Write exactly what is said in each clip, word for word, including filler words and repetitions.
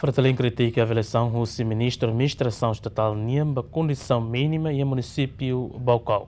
Fretilin kritika avaliasaun husi Ministru Administrasaun Estatál nian ba kondisaun mínima iha munisípiu Baucau.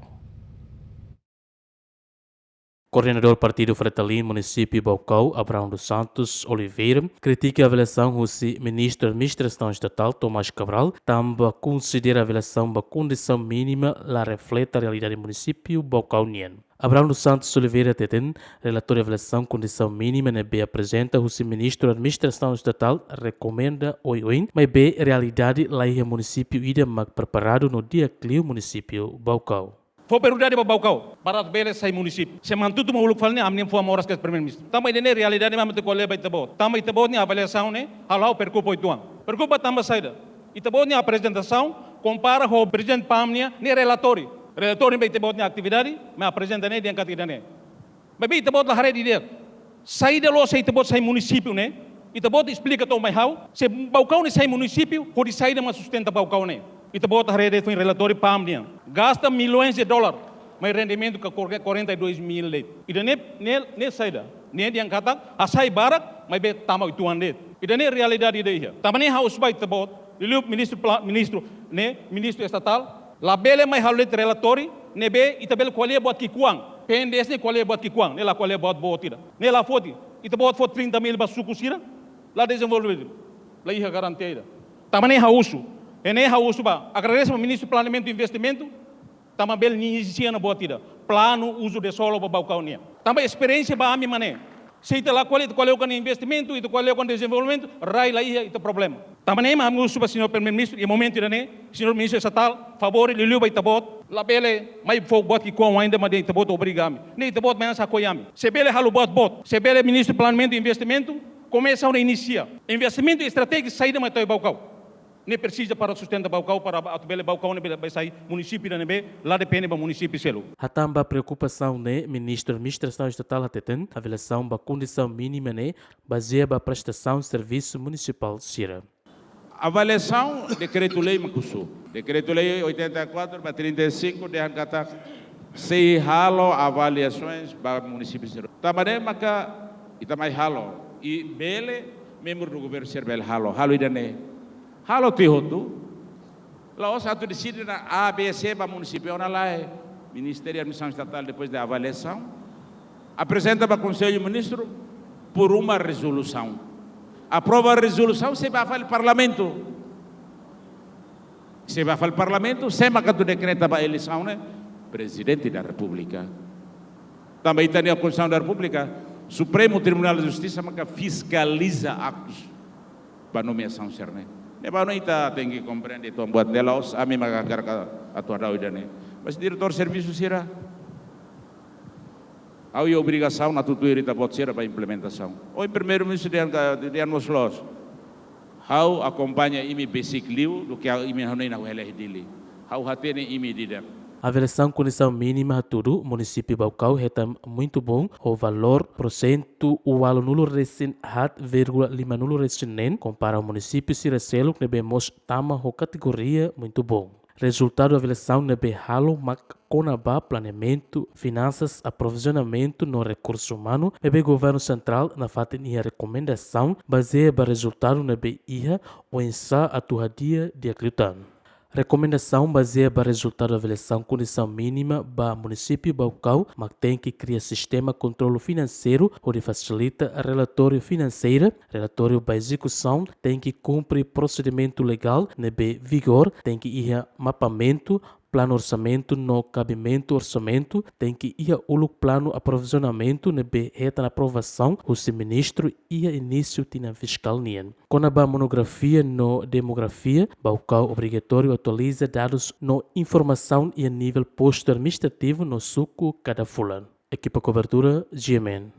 Koordenadór Partidu Fretilin Munisípiu Baucau, Abraão dos Santos Oliveira, kritika avaliasaun husi Ministru Administrasaun Estatál, Tomás Cabral, tanba konsidera avaliasaun ba kondisaun mínima la refleta realidade munisípiu Baucau nian. Abraão dos Santos Oliveira hateten, relatóriu avaliasaun kondisaun mínima ne'ebé aprezenta husi Ministru Administrasaun Estatál rekomenda oioin, maibé realidade laiha munisípiu ida mak preparadu no di'ak liu munisípiu Baucau. Fó prioridade ba Baucau, para atu bele sai munisípiu. Se Manatuto mak uluk fali ne'e, ami-nia fó moras ke Primeiru-Ministru. Tanba ida-ne'e realidade mak ami atu ko'alia ba ita-boot. Tanba ita-boot nia avaliasaun ne'e, halo preokupa uitoan. Preokupa tanba saida? Ita-boot nia aprezentasaun, kompara ho Prezidente PAM nian, ne'e relatóriu. Relatóriu ba ita-boot nia atividade, mak aprezenta ne'e dehan katak ida-ne'e. Maibé ita-boot la haree didi'ak. Saida loos se ita-boot sai munisípiu ne'e? Ita-boot esplika to'o mai ha'u. Se Baucau ne'e sai munisípiu, hodi saida mak sustenta Baucau ne'e? Ita-boot haree de'it foin relatóriu PAM nian. Gasta milhões de dólar, mas rendimentu ka kor-, quarenta e dois mil de'it. Ida-ne'e, ne'e, ne'e saida? Ne'e dehan katak, hasai barak, maibé tama uitoan de'it. Ida-ne'e realidade ida iha. Tanba ne'e ha'u husu ba ita-boot, liuliu Ministru Pla-, Ministru, ne'e, Ministru Estatál, labele mai halo de'it relatóriu, ne'ebé ita bele ko'alia buat ki'ikoan. PNDS ne'e ko'alia buat ki'ikoan, ne'e la ko'alia buat boot ida. Ne'e la foti, ita-boot fó trinta mil ba suku sira, la dezenvolve, la iha garantia ida. Tanba ne'e ha'u husu, e ne'e ha'u husu ba, agradese ba Ministru Planeamentu i Investimentu, tanba bele nia inisia ona buat ida. Planu uzu de solo ba Baucau nian. Tanba esperiénsia ba ami mak ne'e. Se ita la ko'alia, ita ko'alia kona-ba investimentu, ita ko'alia kona-ba dezenvolvimentu, rai la iha, ita problema. Tanba ne'e mak ami husu ba Señór Primeiru-Ministru, iha momentu ida-ne'e, Señór Ministru Estatál, favór liuliu ba ita-boot, labele mai fó buat ki'ikoan ainda mak dehan ita-boot obriga ami. Ne'e ita-boot mai hanesan akoia ami. Se bele halo buat boot, se bele Ministru Planeamentu i Investimentu, komesa ona inisia. Investimentu estratéjiku saida mak to'o Baucau. Ne'e presiza para sustenta Baucau, para atu bele Baucau ne'e bele bá sai munisípiu ida ne'ebé la depende ba munisípiu seluk. Hatán ba preokupasaun ne'e, Ministru Administrasaun Estatál hateten, avaliasaun ba kondisaun mínima ne'e bazeia ba prestasaun servisu munisipál sira. Avaliasaun dekretu-lei mak husu. Dekretu-lei oitenta e quatro barra trinta e cinco dehan katak sei halo avaliasoens ba munisípiu sira. Tanba ne'e maka ita mai halo. I bele membru do governu sira bele halo. Halo ida-ne'e. Halo tiha hotu. La'ós atu deside ona A, B, C ba munisípiu, ona lae. Ministériu Administrasaun Estatál, depois de avaliasaun, aprezenta ba Konsellu Ministru por uma rezolusaun. Aprova rezolusaun, sei bá fali Parlamentu. Sei bá fali Parlamentu, sé mak atu dekreta ba eleisaun ne'e? Prezidente da Repúblika. Tanba ita-nia Konstituisaun da Repúblika, Supremu Tribunál de Justisa maka fiskaliza aktus ba nomeasaun sira-ne'e. Ne'ebé ita tenke komprende uitoan buat ne'e, la'ós ami maka hakarak atu hadau ida-ne'e. Mas diretór servisu sira, ha'u iha obrigasaun atu tuir ita-boot sira ba implementasaun. Ohin Primeiru-Ministru dehan ka, dehan mós loos. Ha'u akompaña imi besik liu duké imi hanoin ha'u hela iha Dili. Ha'u hatene imi didi'ak. Avaliasaun kondisaun mínima hatudu, munisípiu Baucau hetan muito bom, ho valór porsentu ualunulu resin haat vírgula limanulu resin neen, kompara ho munisípiu sira seluk ne'ebé mós tama ho kategoria muito bom. Rezultadu avaliasaun ne'ebé halo mak kona-ba planeamentu, finansas, aprovizionamentu no rekursu umanu, ne'ebé Governu Sentrál nafatin iha rekomendasaun bazeia ba rezultadu ne'ebé iha oinsá atu hadi'a di'ak liután. Rekomendasaun bazeia ba rezultadu avaliasaun kondisaun mínima ba munisípiu Baucau mak tenke kria sistema kontrolu finanseiru hodi fasilita relatóriu finanseira, relatóriu ba ezekusaun, tenke kumpre prosedimentu legál ne'ebé vigór, tenke iha mapamentu, planu orsamentu no kabimentu orsamentu, tenke iha uluk planu aprovizionamentu ne'ebé hetan aprovasaun husi ministru iha inísiu tinan fiskál nian. Kona-ba monografia no demografia, Baucau obrigatóriu atualiza dadus no informasaun iha nivel postu administrativu no suku kada fulan. Ekipa kobertura, G M N.